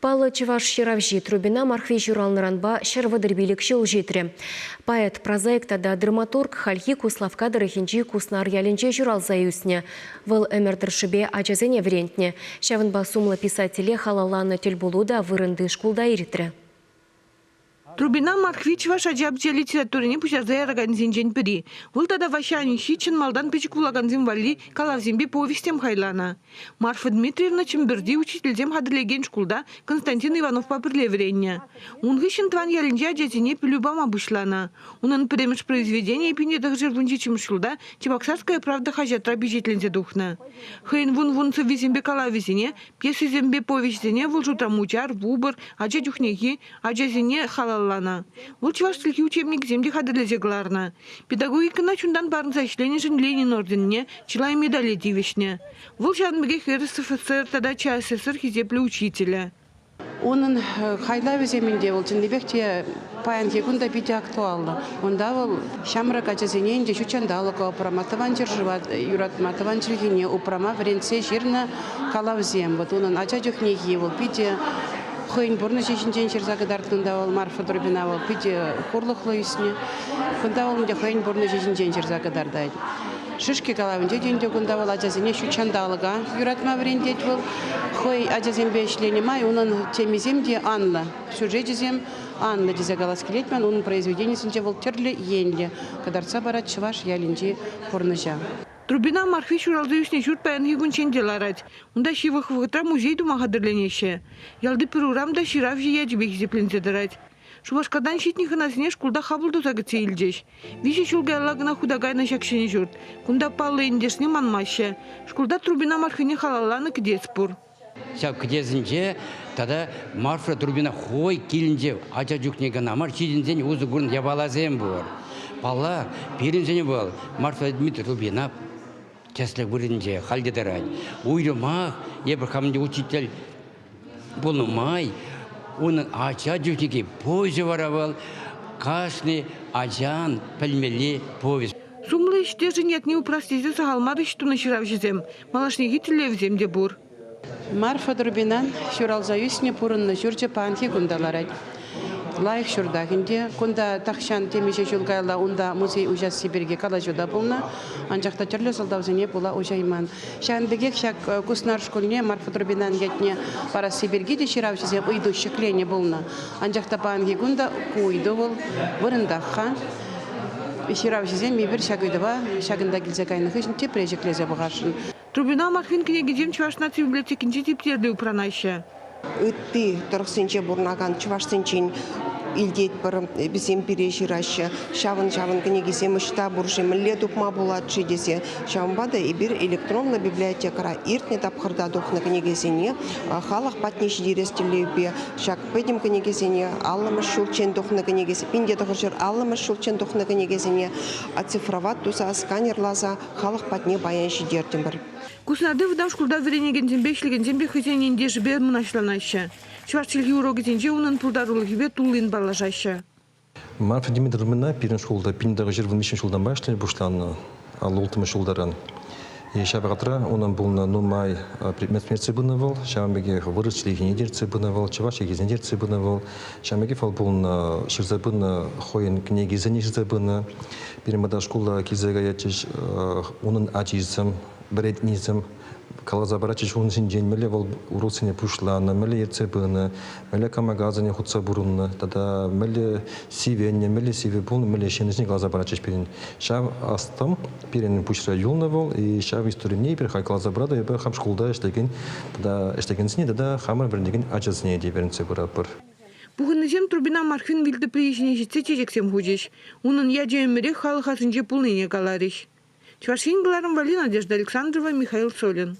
Паллӑ чӑваш ҫыравҫи Трубина Мархви ҫуралнӑранпа 135 ҫул ҫитрӗ. Поэт, прозаик тата драматург хальхи Куславкка тӑрӑхӗнчи Куснар ялӗнче ҫуралса ӳснӗ. Вӑл ӗмӗр тӑршшӗпе ачасене вӗрентнӗ. Ҫавӑнпа сумлӑ писателе халалланӑ тӗлпулу та вырӑнти шкулта иртрӗ. Трубина Мархви чӑваш ача-пӑча литературине пуҫарса яракансенчен пӗри. Вӑл тата Ваҫҫа Аниҫҫи чӑн малтан пӗчӗк вулакансем валли калавсемпе повеҫсем хайланӑ. Марфа Дмитриевна Чӗмпӗрти учительсем хатӗрлекен шкулта Константин Ивановпа пӗрле вӗреннӗ. Ун хыҫҫӑн тӑван ялӗнче ачасене пӗлӳ пама пуҫланӑ. Унӑн пӗрремӗш произведенийӗ 1917 ҫулта Чебоксарская правда хаҫатра пичетленсе тухнӑ. Хӑйӗн вун-вун сӑввисемпе калавӗсене, пьесисемпе повеҫӗсене вӑл шутра Мучар, Вупӑр, Ача чухнехи, ачасене халалланӑ. Вӑл чӑваш чӗлхи учебникӗсем те хатӗрлесе кӑларнӑ. Педагогикӑна чунтан парӑнса ӗҫленӗшӗн Ленин орденне, чылай медале тивӗҫнӗ. Вӑл ҫавӑн пекех РСФСР тата ЧАССР хисеплӗ учителӗ. Унӑн хайлавӗсем ӗнтӗ вӑл чӑннипех те паянхи кун та питӗ актуаллӑ. Унта вӑл ҫамрӑк ачасене ӗнтӗ ҫут ҫанталӑка упрама, тӑван ҫӗршыва юратма, тӑван чӗлхене упрама вӗрентсе ҫырнӑ калавсем. Вот унӑн ача чухнехи вӑл питӗ хӑйӗн пурнӑҫӗ ҫинчен ҫырса кӑтартнӑ унта вӑл Марфа Трубина вӑл питӗ хурлӑхлӑ ӳснӗ. Кунта вӑл ӗнтӗ хӑйӗн пурнӑҫӗ ҫинчен ҫырса кӑтартать. Шӗшкӗ калавӗнче те ӗнтӗ кунта вӑл ачасене ҫут ҫанталӑка юратма вӗрентет вӑл. Хӑй ачасемпе ӗҫленӗ май унӑн темисем те анлӑ, сюжечӗсем анлӑ тесе калас килет ман. Унӑн произведенийӗсенче вӑл тӗрлӗ енлӗ кӑтартса парать чӑваш ялӗнчи пурнӑҫа. Трубина Мархви ҫуралса ӳснӗ ҫурт паянхи кунччен те ларать. Унта ҫывӑх вӑхӑтра музей тума хатӗрленеҫҫӗ. Ялти пӗр урам та ҫыравҫӑ ячӗпе хисепленсе тӑрать. Шупашкартан ҫитнӗ хӑнасене шкулта хапӑл туса кӗтсе илчӗҫ. Виҫӗ ҫул каялла кӑна хута кайнӑ ҫак ҫӗнӗ ҫурт. Кунта паллӑ ентешне манмаҫҫӗ. Шкулта Трубина Мархвине халалланӑ кӗтес пур. Ҫав кӗтесӗнче тата Марфа Трубина хӑй килӗнче ача чухне кӑна мар, ҫитӗнсен усӑ курнӑ япаласем пур. Паллах, пирӗншӗн вӑл Марфа Дмитриевна Трубина тӗслӗх вырӑнӗнче халь те тӑрать. Уйрӑмах эпӗ хам учитель пулнӑ май унӑн ача чухнехи повеҫӗ вара вӑл кашни ачан пӗлмелли повесть. Сумлӑ ӗҫтешӗн ятне упрас тесе сахал мар ӗҫ тунӑ ҫыравҫӑсем. Малашнехи тӗллевсем те пур. Марфа Трубинан ҫуралса ӳснӗ пурӑннӑ ҫурчӗ паянхи кун та ларать. Лайӑх ҫуртах ӗнтӗ. Кунта тахҫан темиҫе ҫул каялла унта музей уҫасси пирки калаҫу та пулнӑ, анчах та тӗрлӗ сӑлтавсене пула уҫайман. Ҫавӑн пекех ҫак Куснар шкулне Марфа Трубинан ятне парасси пирки те ҫыравҫӑсем ыйту ҫӗкленӗ пулнӑ. Анчах та паянхи кун та ку ыйту вӑл вырӑнтах-ха. Ҫыравҫӑсем эпир ҫак ыйтӑва ҫакӑнта килсе кайнӑ хыҫҫӑн тепре ҫӗклесе пӑхасшӑн. Трубина Мархвин кӗнекисем Чӑваш наци библиотекинче типтерлӗ упранаҫҫӗ. Ытти тӑрӑхсенче пурӑнакан чӑвашсенчен илтетпӗр, вӗсем пире ҫыраҫҫӗ. Ҫавӑн-ҫавӑн кӗнекисем ӑҫта пур-ши, мӗнле тупма пулать-ши тесе. Ҫавӑнпа та эпир электронлӑ библиотекӑра иртнӗ тапхӑрта тухнӑ кӗнекесене халӑх патне ҫитерес тӗллевпе ҫак пӗтӗм кӗнекесене 50-мӗш ҫулччен тухнӑ кӗнекесене, 1950-мӗш ҫулччен тухнӑ кӗнекесене оцифровать туса, сканерласа халӑх патне паян ҫитертӗмӗр. Куснарти вӑтам шкулта вӗренекенсемпе ӗҫлекенсем те хӑйсен ентешӗпе мӑнаҫланаҫҫӗ. Чӑваш чӗлхи урокӗсенче унӑн пултарулӑхӗпе туллин паллашаҫҫӗ. Марфа Дмитриевна пирӗн шкулта 1923 ҫултанпа ӗҫлеме пуҫланӑ, 56 ҫултаран. Ҫав вӑхӑтра унӑн пулнӑ нумай предмет ертсе пынӑ вӑл, ҫавӑн пекех вырӑс чӗлхине те ертсе пынӑ вӑл, чӑваш чӗлхисене те ертсе пынӑ вӑл, ҫавӑн пекех вӑл пулнӑ, ҫырса пынӑ хӑйӗн кӗнекисене ҫырса пынӑ. Пирӗн пата шкула килсе каятчӗҫ, унӑн ачисем, вӗрентнисем каласа паратчӗҫ ун ҫинчен, мӗнле вӑл уроксене пуҫланӑ, мӗнле ертсе пынӑ, мӗнле кӑмакасене хутса пурӑннӑ тата мӗнле сивӗннӗ, мӗнле сивӗ пулнӑ, мӗнле ҫын каласа паратчӗҫ пирӗн. Ҫав астӑм пирӗн пуҫра юлнӑ вӑл, и ҫав историне эпир халь каласа паратӑп, эпӗ хам шкулта ӗҫлекен тата ӗҫлекенсене тата хамӑр вӗрентекен ачасене те вӗрентсе пыратпӑр. Пухӑннисем Трубина Мархвин вилтӑприйӗ ҫине ҫитсе чечексем хучӗҫ. Унӑн ячӗ ӗмӗрех халӑх асӗнче пулнине каларӗҫ. Чӑваш Ен кӑларӑм валли Надежда Александрова, Михаил Солин.